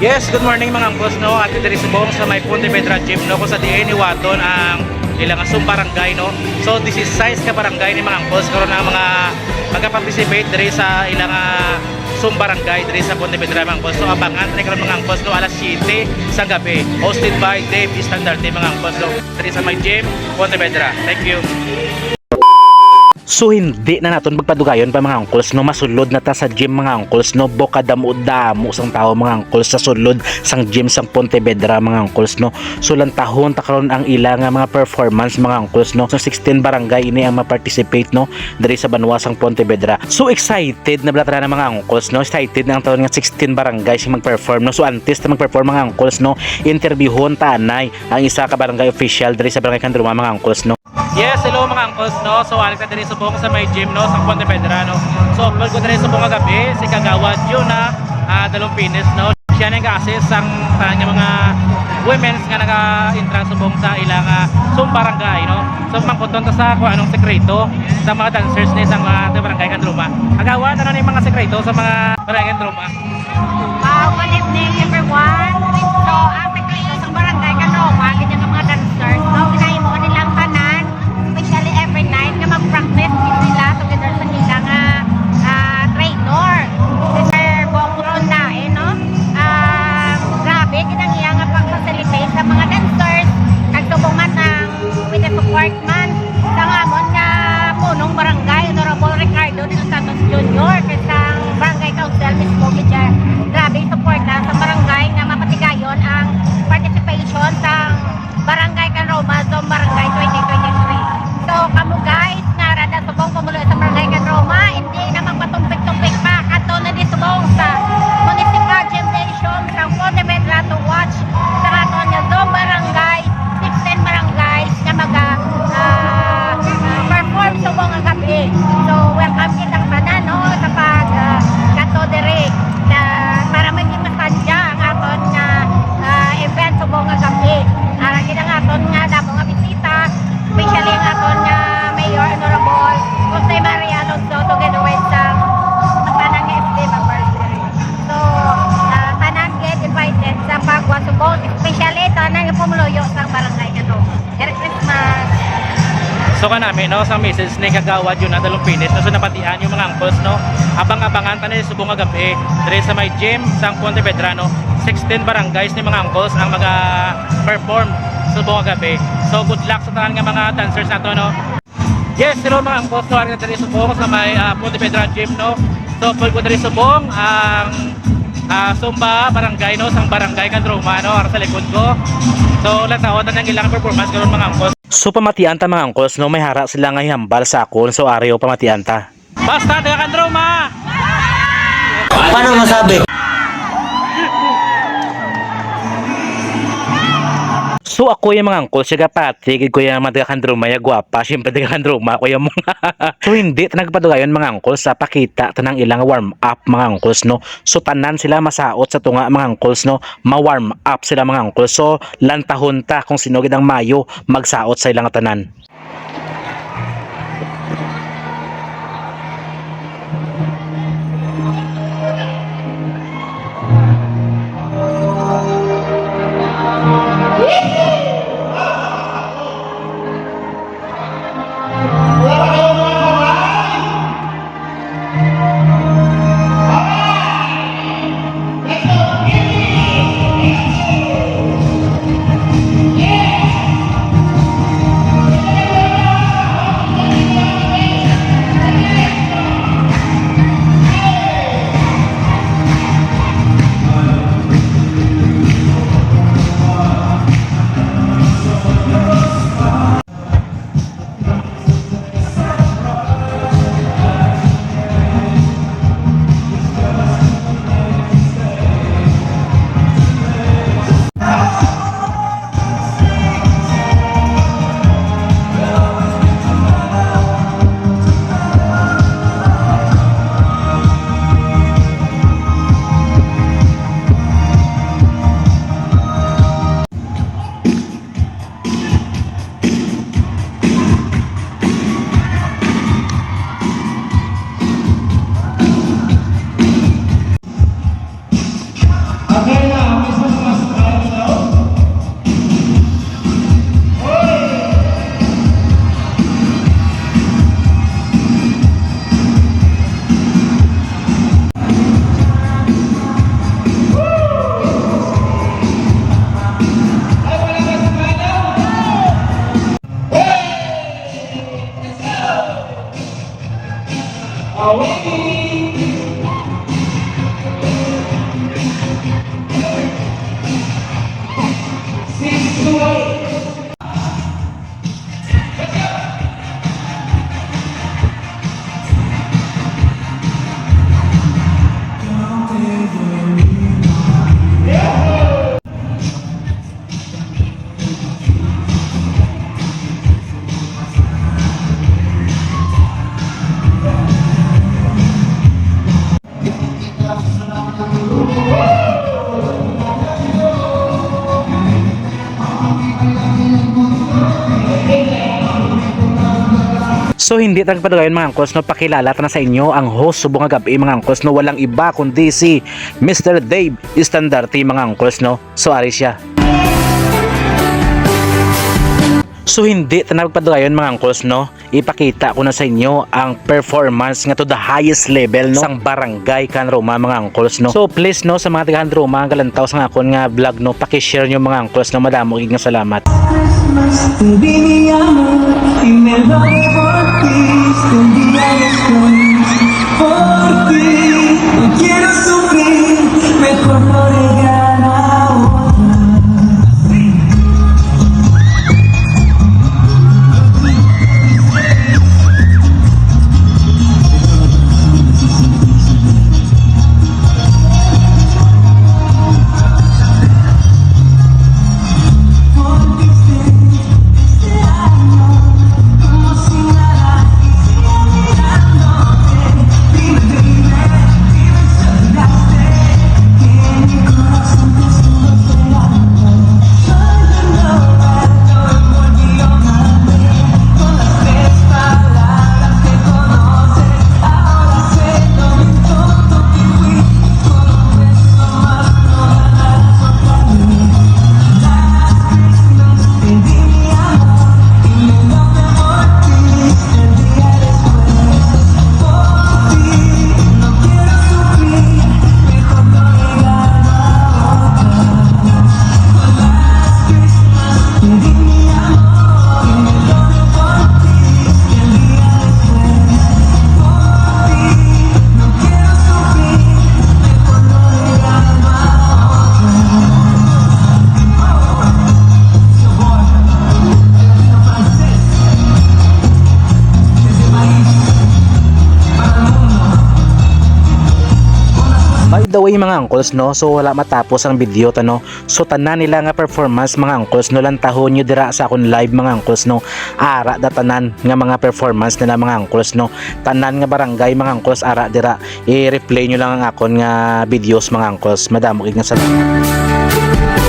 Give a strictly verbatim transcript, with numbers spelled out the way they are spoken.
Yes, good morning mga angkos, no? At diri subong sa may Pontevedra Gym, no? Kung sa diin hiwaton ang ilang sub-barangay, no? So, disisais ka barangay ni mga angkos karon ang mga magka-participate diri sa ilang, ah, sub-barangay diri sa Pontevedra, mga angkos. So, abangan tani karon mga angkos, no? Alas siyete sa gabi. Hosted by Dave Estandarte, mga angkos, no? Diri sa may gym, Pontevedra. Thank you. So, hindi na naton pagpadugayon pa, mga angkos, no? Masulod na ta sa gym, mga angkos, no? Bukag damo-damo sang tawo, mga angkos, sa sulod sang gym sang Pontevedra, mga angkos, no? So, lantahon ta karon ang ila nga mga performance, mga angkos, no? So, sixteen barangay ini ang ma-participate, no? Diri sa banwa sang Pontevedra. So, excited na bala tanan, mga angkos, no? Excited na ang tanan nga sixteen barangay sing mag-perform, no? So, antes ta mag-perform, mga angkos, no? Interviewon ta anay ang isa ka barangay official diri sa Barangay Candroma, mga angkos, no? Yes, hello mga angkos, no? So, ari ta diri subong sa may gym, no, sa Pontevedra, no? So, upload ko diri subong nga gabi si Kagawad Juna, ah, Dalumpinis, no? Siya nang ga-assist sang tanan nga mga women's nga naga-entrance subong sa ilang, ah, sub-barangay, no? So, mangkuton ta sa kung anong sekreto sa mga dancers ni sa mga Barangay Candroma. Kagawad, ano ni mga sekreto sa mga Barangay Candroma? Ah, good evening, everyone. So, ang sekreto sa Barangay Candroma, ganyan ang mga dancers, no? Ginahimo nilang tanan, especially every night, nga mag-practice gid sila together sa nila nga, ah, trainer. Si Sir Bong Ron na, eh, no? Ah, grabe, gid ang iya nga pag-facilitate sa mga dancers, kag subong man ang with the support man sang amon nga punong barangay, Honorable Ricardo de los Santos Junior, kag sang Barangay Council mismo, gid siya. Grabe ang suporta sa barangay nga mapatigayon ang participation sang Barangay Candroma, Zone Barangay twenty twenty-three. So, kamo guys, nga ara da subong pumuluyo sa Barangay Candroma, hindi na magpatumpik-tumpik pa, kadto na di subong sa Municipal Gymnasium sa Pontevedra to watch sa aton nga Zone Barangay, sixteen barangays nga maga, ah, ah, perform subong nga gabi. So, welcome kitang tanan, no, sa pag, ah, kadto diri na para maging masadya ang aton nga, ah, event subong nga gabi. Ara gid ang aton nga damo nga bisita, especially ang aton nga Mayor Honorable Jose Maria Alonzo, together with sa tanan nga S D members diri. So, ah, tanan gid invited sa pagwa subong, especially tanan nga pumuluyo sa barangay kato. Merry Christmas! So, kanami, no, sa message ni Kagawad Jonah Dalumpinis, no, so nabatian yung mga angkos, no, abang-abangan ta ni subong nga gabi diri sa may gym sang Pontevedra, no, sixteen barangays ni mga angkos ang maga-perform subong nga gabi. So, good luck sa tanan nga mga dancers nato, no. Yes, hello mga angkos, no, ari na diri subong sa may, ah, Pontevedra Gym, no. So, upload ko diri subong ang, ah, Zumba Barangay, no, sang Barangay Candroma, no, ara sa likod ko. So, lantawon ta ang ilang performance karon mga angkos. So, pamatian ta mga angkos, no, may hara sila nga ihambal sa akon. So, ari o, pamatian ta. Basta taga Candroma! Paano masabi? So, ako yung mga angkol, siya gapati gid ko yung mga taga Candroma, ya gwapa, siyempre taga Candroma ako yung mga. So, hindi ta nagpadugayon mga angkol sa pakita tanang ilang warm up mga angkols, no. So, tanan sila masaot sa tunga mga angkols, no. Ma-warm up sila mga angkol. So, lantahon ta kung sino gid ang mayo magsaot sa ilang tanan. So hindi ta nagpadugayon, mga angkos, no, pakilala ta na sa inyo ang host subong nga gab-i, mga angkos, no, walang iba kundi si Mister Dave Estandarte, mga angkos, no. So ari siya. So hindi ta nagpadugayon, mga angkos, no, ipakita ko na sa inyo ang performance nga to the highest level, no, sang Barangay Canroma, mga angkos, no. So please, no, sa mga taga Canroma nga galantaw sa akon nga vlog, no, paki-share nyo, mga angkos, no, madamo gid nga salamat. Christmas, te di mi amor, y me lo devolviste un día después. Por ti no quiero sufrir, mejor lo regalo a otra. By the way, mga angkos, no, so wala matapos ang video ta, no. So tanan nila nga performance, mga angkos, no, lantahon nyo dira sa akon live, mga angkos, no. Ara da tanan nga mga performance nila, mga angkos, no. Tanan nga barangay, mga angkos, ara dira. I-replay nyo lang ang akon nga videos, mga angkos. Madamo gid nga salamat.